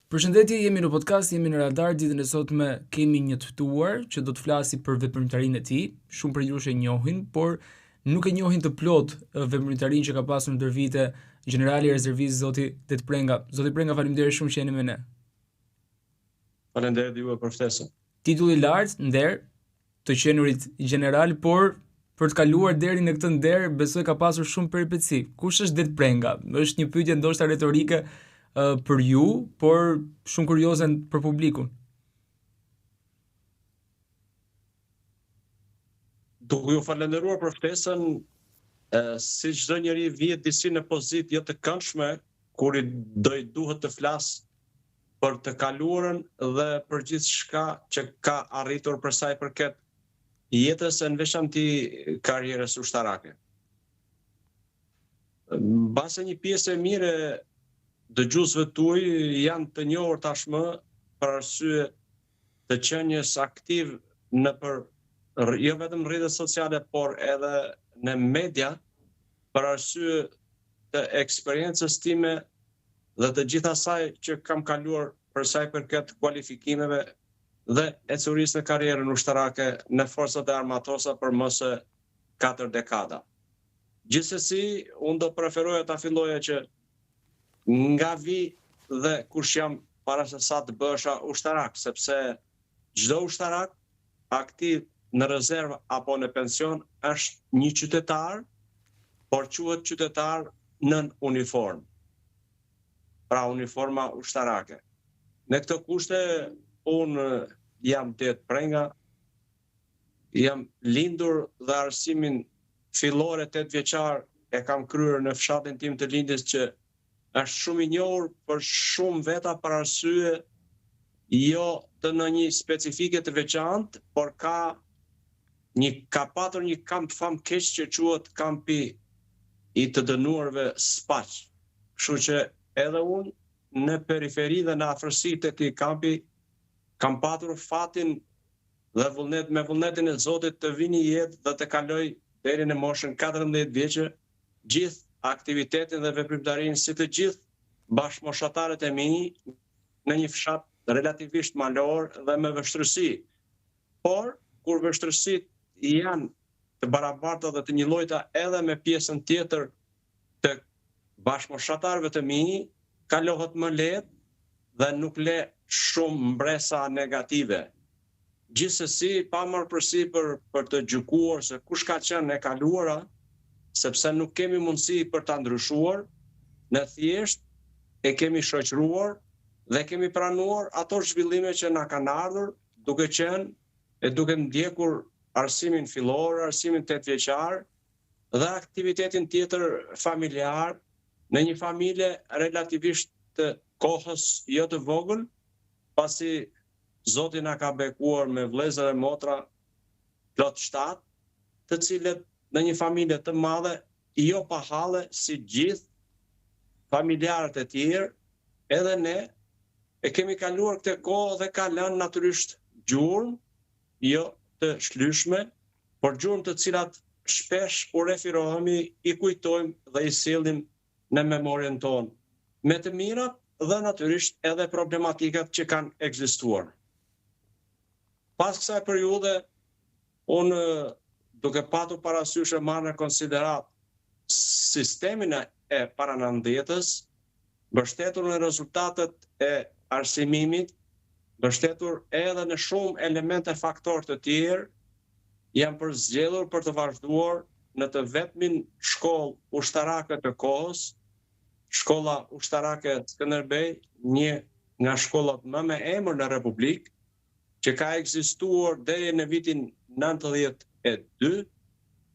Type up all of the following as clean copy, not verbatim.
Përshëndetje, jemi në podcast, jemi në Radar. Ditën e sotme kemi një të ftuar që do të flasi për veprimtarinë e tij. Shumë prej jush e njohin, por nuk e njohin të plotë veprimtarinë që ka pasur ndër vite gjenerali rezervist zoti Dedë Prenga. Zoti Prenga, faleminderit shumë që jeni me ne. Faleminderit juve për ftesën. Titulli i lartë, nder, të qenurit gjeneral, por për të kaluar deri në këtë nder, besoj ka pasur shumë peripeci. Kush është Dedë Prenga? Është një pyetje ndoshta retorike uh, për ju, por shumë kurioze për publikun. Duke ju falënderuar për ftesën, si çdo njeri vihet disi në pozitë jo të këndshme kur i do i duhet të flasë për të kaluarën dhe për gjithçka që ka arritur për sa i përket jetës e në veçanti karrierës ushtarake. Mbase një pjesë e mirë e dëgjuesve tuaj janë të njohur tashmë për arsye të qenies aktiv nëpër jo vetëm rrjetet sociale, por edhe në media për arsye të eksperiencës time dhe të gjithë asaj që kam kaluar për sa i përket kualifikimeve dhe ecurisë në karrierën ushtarake në Forcat e Armatosura për më se katër dekada. Gjithsesi, unë do preferoja ta filloja që nga vij dhe kush jam para se sa të bëhesha ushtarak, sepse çdo ushtarak aktiv në rezervë apo në pension është një qytetar, por quhet qytetar nën uniformë, pra uniforma ushtarake. Në këto kushte unë jam Dedë Prenga, jam lindur dhe arsimin fillor e tetëvjeçar e kam kryer në fshatin tim të lindjes që është shumë i njohur për shumë veta për arsye jo të ndonjë specifike të veçantë, por ka një ka patur një kamp famëkeq që quhet kampi i të dënuarve Spaç. Kështu që edhe unë në periferi dhe në afërsi të këtij kampi kam patur fatin dhe vullnet me vullnetin e Zotit të vij në jetë dhe të kaloj deri në moshën 14 vjeçe gjithë aktivitetin dhe veprimtarinë si të gjithë bashkëmoshatarët e mi në një fshat relativisht malor dhe me vështirësi. Por, kur vështirësitë janë të barabarta dhe të njëllojta edhe me pjesën tjetër të bashkëmoshatarëve të mi, kalohet më lehtë dhe nuk le shumë mbresa negative. Gjithsesi, pa marrë përsipër për të gjykuar se kush ka qenë e kaluara, sepse nuk kemi mundësi për ta ndryshuar, ne thjesht e kemi shoqëruar dhe kemi pranuar ato zhvillime që na kanë ardhur duke qenë e duke ndjekur arsimin fillor, arsimin tetëvjeçar dhe aktivitetin tjetër familjar në një familje relativisht të kohës jo të vogël, pasi Zoti na ka bekuar me vëllezër e motra plot shtatë, të cilët në një familje të madhe, jo pa halle si gjithë familjarët e tjerë, edhe ne e kemi kaluar këtë kohë dhe ka lënë natyrisht gjurmë jo të shlyshme, por gjurmë të cilat shpesh u referohemi, i kujtojmë dhe i sjellim në memorien tonë, me të mirat dhe natyrisht edhe problematikat që kanë ekzistuar. Pas kësaj periudhe, unë duke patur parasysh e marrë në konsideratë sistemin e paranëntëdhjetës, mbështetur në rezultatet e arsimimit, mbështetur edhe në shumë elemente faktorë të tjerë, jam përzgjedhur për të vazhduar në të vetmin shkollë ushtarake të kohës, Shkolla Ushtarake Skënderbej, një nga shkollat më me emër në Republikë, që ka ekzistuar deri në vitin 92,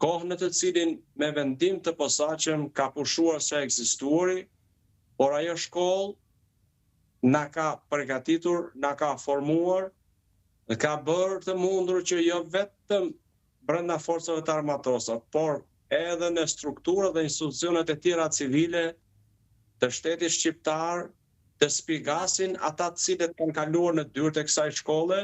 kohë në të cilin me vendim të posaçëm ka pushuar së ekzistuari, por ajo shkollë na ka përgatitur, na ka formuar dhe ka bërë të mundur që jo vetëm brenda Forcave të Armatosura, por edhe në strukturat dhe institucionet e tjera civile të shtetit shqiptar të spigasin ata të cilët kanë kaluar në dyert e kësaj shkolle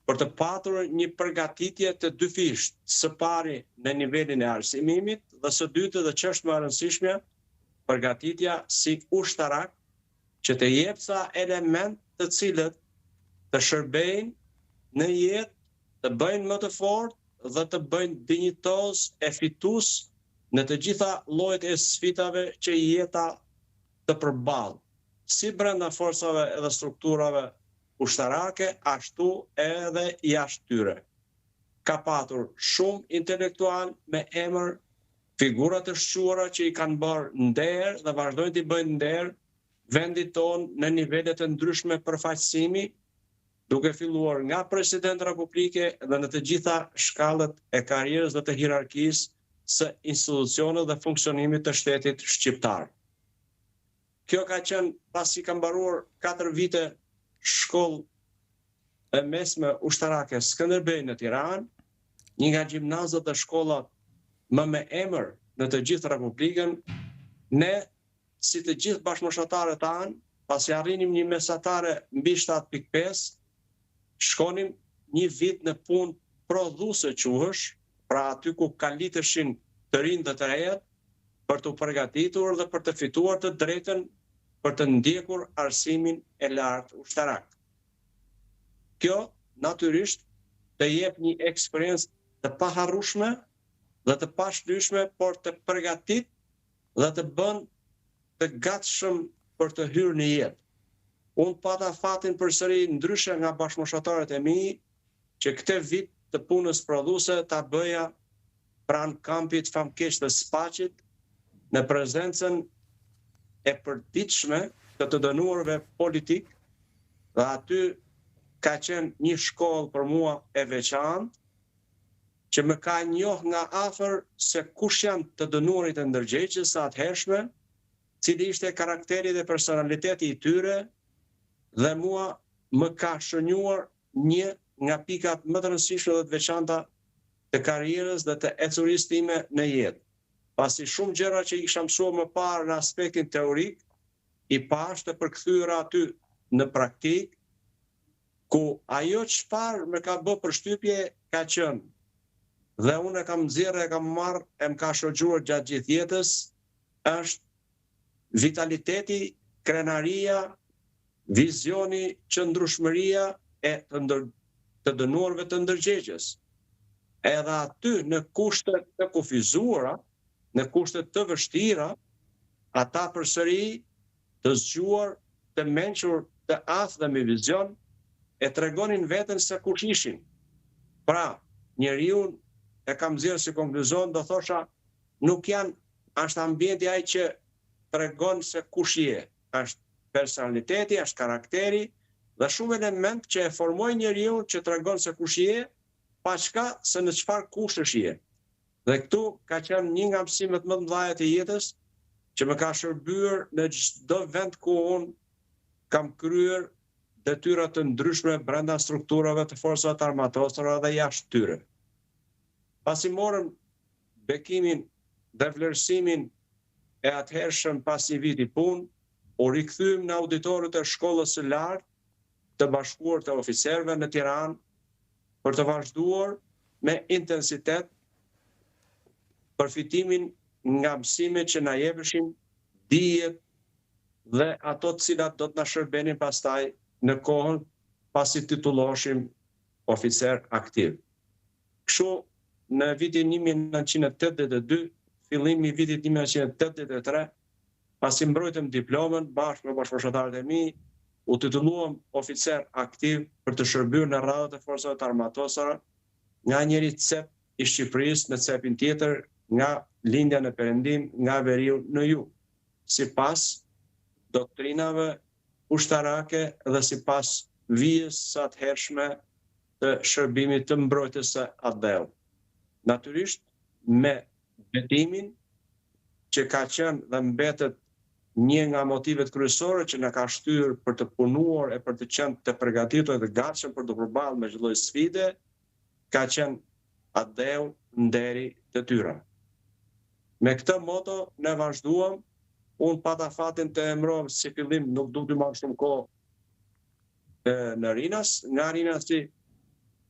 për të patur një përgatitje të dyfishtë, së pari në nivelin e arsimimit dhe së dyti dhe që është më e rëndësishmja, përgatitja si ushtarak. që të jep ca elementë të cilët të shërbejnë në jetë, të bëjnë më të fortë dhe të bëjnë dinjitoz e fitues në të gjitha llojet e sfidave që jeta të përball, si brenda forcave edhe strukturave ushtarake ashtu edhe jashtë tyre. Ka patur shumë intelektualë me emër, figura të shquara që i kanë bërë nder dhe vazhdojnë t'i bëjnë nder vendit tonë në nivele të ndryshme përfaqësimi, duke filluar nga President Republike dhe në të gjitha shkallët e karrierës dhe të hierarkisë së institucioneve dhe funksionimit të shtetit shqiptar. Kjo ka qenë pasi kam mbaruar 4 vite shkollë e mesme ushtarake Skënderbej në Tiranë, një nga gjimnazët dhe shkollat më me emër në të gjithë Republikën, ne si të gjithë bashkëmoshatarët tanë, pasi arrinim një mesatare mbi 7.5, shkonim një vit në punë prodhuese quhesh, pra aty ku kaliteshin të rinj dhe të rejat, për t'u përgatitur dhe për të fituar të drejtën për të ndjekur arsimin e lartë ushtarak. Kjo, natyrisht, të jep një eksperiencë të paharrueshme dhe të pashlyeshme, por të përgatit dhe të bën të gatshëm për të hyrë në jetë. Unë pata fatin përsëri ndryshe nga bashkëmoshatarët e mi, që këtë vit të punës prodhuese ta bëja pranë kampit famkeq të Spaçit, në prezencën e përditshme të të dënuarve politikë dhe aty ka qenë një shkollë për mua e veçantë, që më ka njoh nga afër se kush janë të dënuarit e ndërgjegjes së atëhershme, cili ishte karakteri dhe personaliteti i tyre dhe mua më ka shënjuar një nga pikat më të rëndësishme dhe të veçanta të karrierës dhe të ecurisë time në jetë. Pasi shumë gjëra që i kisha mësuar më parë në aspektin teorik, i pashë të përkthyera aty në praktikë, ku ajo çfarë më ka bë përshtypje ka qenë dhe unë e kam nxjerrë e kam marrë e më ka shoqëruar gjatë gjithë jetës, është vitaliteti, krenaria, vizioni, qëndrueshmëria e të ndër, të dënuarve të ndërgjegjes. Edhe aty në kushte të kufizuara, në kushte të vështira, ata përsëri të zgjuar, të mençur, të aftë dhe me vizion, e tregonin veten se kush ishin. Pra, njeriun e kam nxjerrë si konkluzion, do thosha, nuk janë, është ambienti ai që tregon se kush je, është personaliteti, është karakteri dhe shumë element që e formojnë njeriun që tregon se kush je, paçka se në çfarë kushtesh je. Dhe këtu ka qenë një nga mësimet më të mëdha të jetës që më ka shërbyer në çdo vend ku unë kam kryer detyra të ndryshme brenda strukturave të forcave të armatosura dhe jashtë tyre. Pasi morëm bekimin dhe vlerësimin e atëhershëm pas një viti punë, u rikthyem në auditorët e shkollës së lartë të bashkuar të oficerëve në Tiranë për të vazhduar me intensitet përfitimin nga mësimet që na jepeshin, dijet dhe ato të cilat do të na shërbenin pastaj në kohën pasi titulloheshim oficer aktiv. Kështu, në vitin 1982, fillimi i vitit 1983, pasi mbrojtëm diplomën bashkë me bashkëmoshatarët e mi, u titulluam oficer aktiv për të shërbyer në radhët e forcave të armatosura nga njëri cep i Shqipërisë në cepin tjetër, nga lindja në perëndim, nga veriu në jug, sipas doktrinave ushtarake dhe sipas vijës së atëhershme të shërbimit të mbrojtjes së atdheut. Natyrisht, me betimin që ka qenë dhe mbetet një nga motivet kryesore që na ka shtyrë për të punuar e për të qenë të përgatitur e të gatshëm për të përballë me çdo lloj sfide, ka qenë atdheu, nderi, detyra. Me këtë moto ne vazhduam, unë pata fatin të emërohem si fillim, nuk du të marr shumë kohë në Rinas, nga Rinasi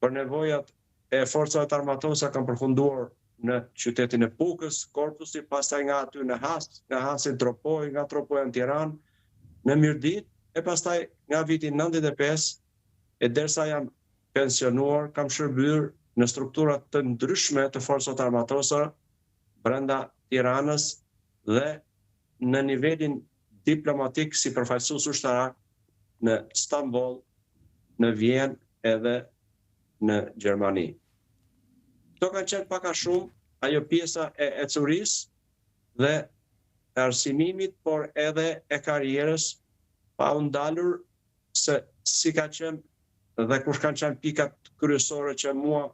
për nevojat e forcave të armatosura kam përfunduar në qytetin e Pukës, Korpusi, pastaj nga aty në Has, nga Hasi në Tropojë, nga Tropoja në Tiranë. në Mirditë e pastaj nga viti 95 e derisa jam pensionuar kam shërbyer në struktura të ndryshme të Forcave të Armatosura brenda Tiranës dhe në nivelin diplomatik si përfaqësues ushtarak në Stamboll, në Vjenë edhe në Gjermani. Këto kanë qenë pak a shumë ajo pjesa e ecurisë dhe e arsimimit, por edhe e karrierës, pa u ndalur se si ka qenë dhe kush kanë qenë pikat kryesore që mua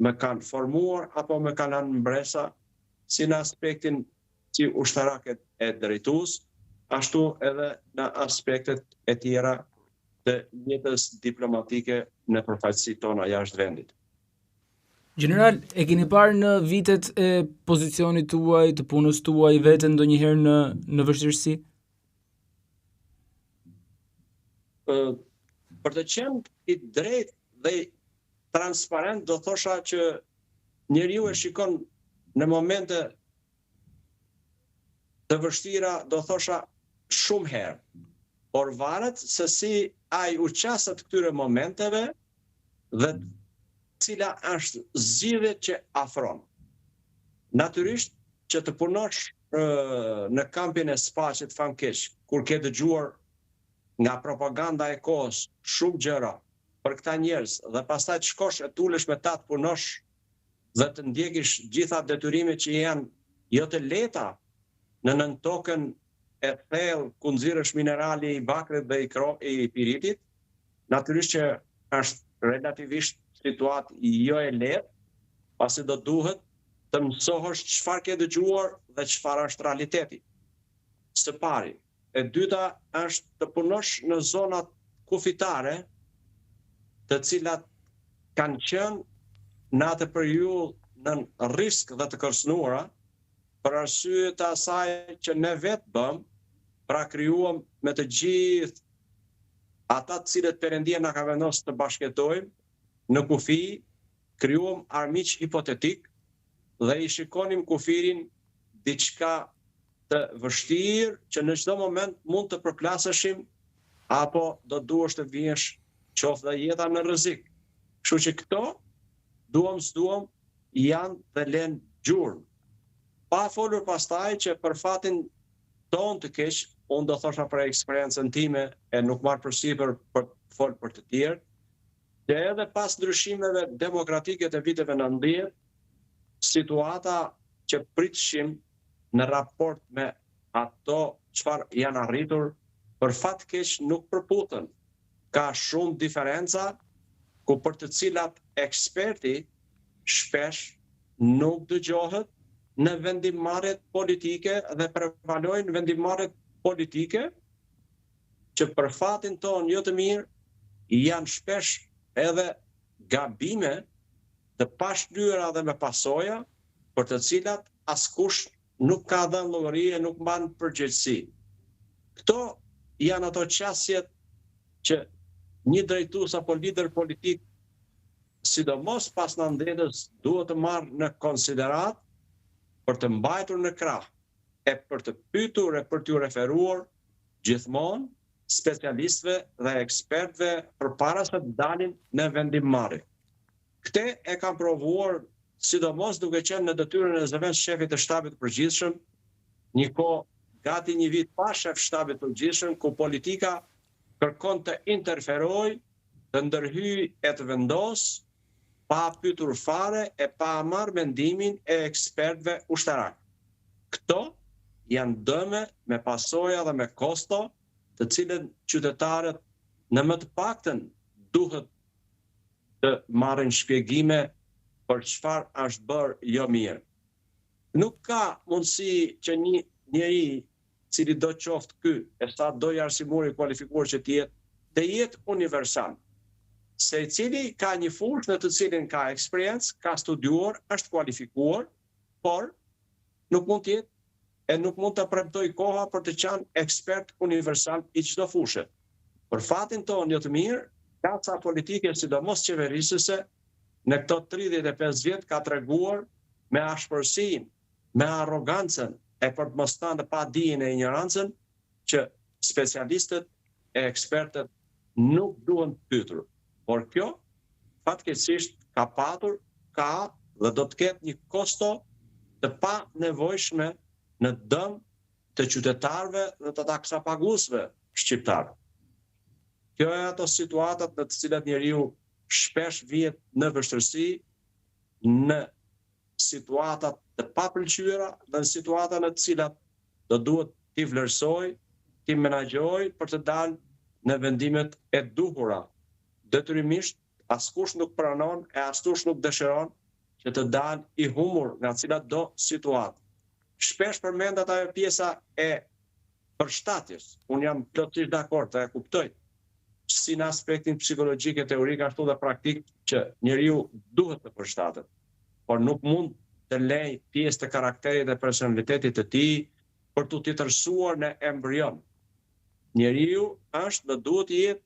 më kanë formuar apo më kanë lanë mbresa, si në aspektin si ushtarak e drejtues, ashtu edhe në aspektet e tjera të jetës diplomatike në përfaqësitë tona jashtë vendit. Gjeneral, e keni parë në vitet e pozicionit tuaj, të punës tuaj veten ndonjëherë në në vështirësi? Ë për të qenë i drejtë dhe transparent do thosha që njeriu e shikon në momente të vështira do thosha shumë herë, por varet se si ai u qaset këtyre momenteve dhe cila është zgjidhja që afron. Natyrisht që të punosh në kampin e Spaçit famkeq, kur ke dëgjuar nga propaganda e kohës shumë gjëra për këta njerëz dhe pastaj të shkosh e të ulesh me ta të punosh dhe të ndjekish gjitha detyrimet që janë jo të lehta në nëntokën e thellë ku nxirresh minerali i bakrit dhe i kro i piritit, natyrisht që është relativisht situatë jo e lehtë, pasi do duhet të mësohesh çfarë ke dëgjuar dhe çfarë është realiteti. Së pari, E dyta është të punosh në zonat kufitare, të cilat kanë qenë në atë periudhë nën risk dhe të kërcënuara, për arsye të asaj që ne vetë bëmë, pra krijuam me të gjithë ata të cilët Perëndia na ka vendosur të bashkëjetojmë në kufi, krijuam armiq hipotetik dhe i shikonim kufirin diçka të vështirë që në çdo moment mund të përplaseshim apo do duhesh të vihesh qoftë dhe jeta në rrezik. Kështu që këto, duam s'duam, janë dhe lenë gjurmë. Pa folur pastaj që për fatin tonë të keq, unë do thosha për eksperiencën time e nuk marr përsipër për të fol për të tjerë, që edhe pas ndryshimeve demokratike të viteve 90, situata që pritshim në raport me ato çfarë janë arritur, për fat keq nuk përputhen. Ka shumë diferenca ku për të cilat eksperti shpesh nuk dëgjohet në vendimmarrjet politike dhe prevalojnë vendimmarrjet politike që për fatin tonë jo të mirë janë shpesh edhe gabime të pashlyera dhe me pasoja, për të cilat askush nuk ka dhënë llogari e nuk mban përgjegjësi. Këto janë ato qasjet që një drejtues apo lider politik, sidomos pas nëntëdhjetës, duhet të marrë në konsideratë për të mbajtur në krah e për të pyetur e për t'iu referuar gjithmonë specialistëve dhe ekspertëve përpara se të dalin në vendimmarrje. Këtë e kam provuar sidomos duke qenë në detyrën e zëvendës shefit të Shtabit të Përgjithshëm, një kohë gati një vit pa shef Shtabi të Përgjithshëm, ku politika kërkon të interferojë, të ndërhyjë e të vendosë, pa pyetur fare e pa marrë mendimin e ekspertëve ushtarakë. Këto janë dëme me pasoja dhe me kosto, të cilën qytetarët në më të paktën duhet të marrin shpjegime për çfarë është bërë jo mirë. Nuk ka mundësi që një njeri, cilido qoftë ky e sado i arsimuar i kualifikuar që të jetë, të jetë universal. Secili ka një fushë në të cilin ka eksperiencë, ka studiuar, është kualifikuar, por nuk mund të jetë e nuk mund ta premtojë koha për të qenë ekspert universal i çdo fushe. Për fatin tonë jo të mirë, klasa politike sidomos qeverisëse në këto 35 vjet ka treguar me ashpërsinë, me arrogancën e për të mos thënë padijen e injorancën që. Specialistët e ekspertët nuk duhen pyetur, por kjo fatkeqësisht ka patur, ka dhe do të ketë një kosto të panevojshme në dëm të qytetarëve dhe të taksapaguesve shqiptarë. Kjo janë ato situatat në të cilat njeriu shpesh vihet në vështirësi, në situata të papëlqyera dhe në situata në të cilat do duhet t'i vlerësojë, t'i menaxhojë për të dalë në vendimet e duhura. Detyrimisht, askush nuk pranon e askush nuk dëshiron që të dalë i humbur nga cilado situatë. Shpesh përmendet ajo pjesa e përshtatjes. Unë jam plotësisht dakord dhe e kuptoj si në aspektin psikologjik e teorik ashtu dhe praktik që njeriu duhet të përshtatet, por nuk mund të lejë pjesë të karakterit dhe personalitetit të tij për t'u tjetërsuar në embrion. Njeriu është dhe duhet të jetë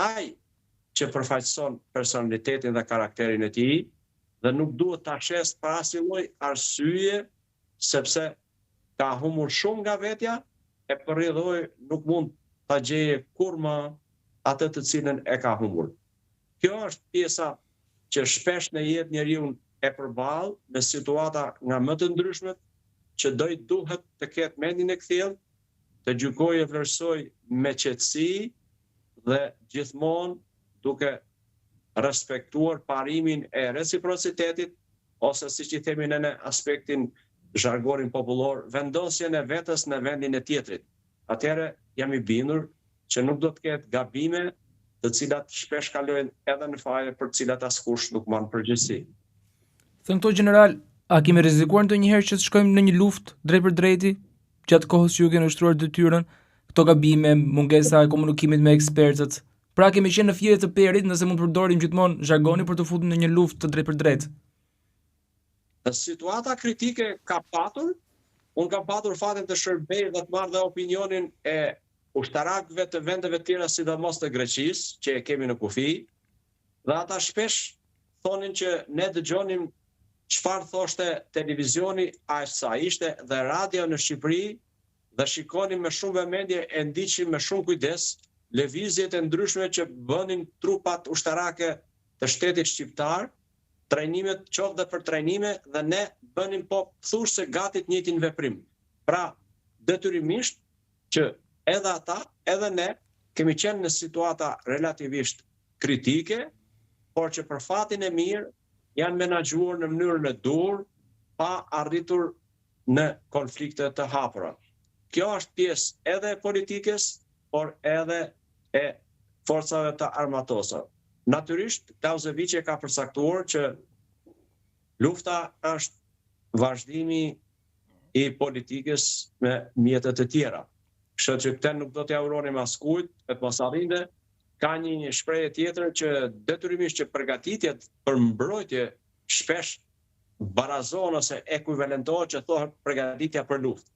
ai që përfaqëson personalitetin dhe karakterin e tij dhe nuk duhet ta shesë për asnjë lloj arsye sepse ka humbur shumë nga vetja e për rrjedhojë nuk mund ta gjeje kurrë më atë të cilën e ka humbur. Kjo është pjesa që shpesh në jetë njeriun e përball me situata nga më të ndryshmet që do i duhet të ketë mendjen e kthjellët, të gjykojë e vlerësojë me qetësi dhe gjithmonë duke respektuar parimin e reciprocitetit ose siç i themi ne në aspektin zhargonin popullor, vendosjen e vetes në vendin e tjetrit. Atëherë jam i bindur që nuk do të ketë gabime të cilat shpesh kalojnë edhe në faje për të cilat askush nuk mban përgjegjësi. Thënë këto gjeneral, a kemi rrezikuar ndonjëherë që të shkojmë në një luftë drejtpërdrejti gjatë kohës që ju keni ushtruar detyrën, këto gabime, mungesa e komunikimit me ekspertët? Pra kemi qenë në fijet e të perit, nëse mund të përdorim gjithmonë zhargonin për t'u futur në një luftë të drejtpërdrejtë. Situata kritike ka patur, unë kam patur fatin të shërbej dhe të marr dhe opinionin e ushtarakëve të vendeve të tjera, sidomos të Greqisë, që e kemi në kufi, dhe ata shpesh thonin që ne dëgjonim çfarë thoshte televizioni, aq sa ishte dhe radio në Shqipëri dhe shikonim me shumë vëmendje e ndiqnim me shumë kujdes lëvizjet e ndryshme që bënin trupat ushtarake të shtetit shqiptar, trajnimet qoftë dhe për trajnime dhe ne bënim pothuajse gati të njëjtin veprim. Pra, detyrimisht që edhe ata, edhe ne kemi qenë në situata relativisht kritike, por që për fatin e mirë janë menaxhuar në mënyrën e duhur pa arritur në konflikte të hapura. Kjo është pjesë edhe e politikës, por edhe e forcave të armatosura. Natyrisht, Clausewitz e ka përcaktuar që lufta është vazhdimi i politikës me mjete të tjera. Kështu që këtë nuk do t'ia uronim askujt, e të mos arrinte, ka një një shprehje tjetër që detyrimisht që përgatitjet për mbrojtje shpesh barazohen ose ekuivalentohet që thohet përgatitja për luftë.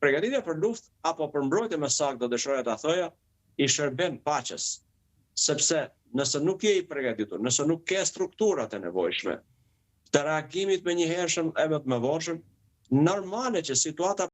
Përgatitja për luftë apo për mbrojtje më saktë do dëshiroja ta thoja, i shërben paqes, sepse nëse nuk je i përgatitur, nëse nuk ke strukturat e nevojshme të reagimit menjëhershëm e më të mëvonshëm, normale që situata.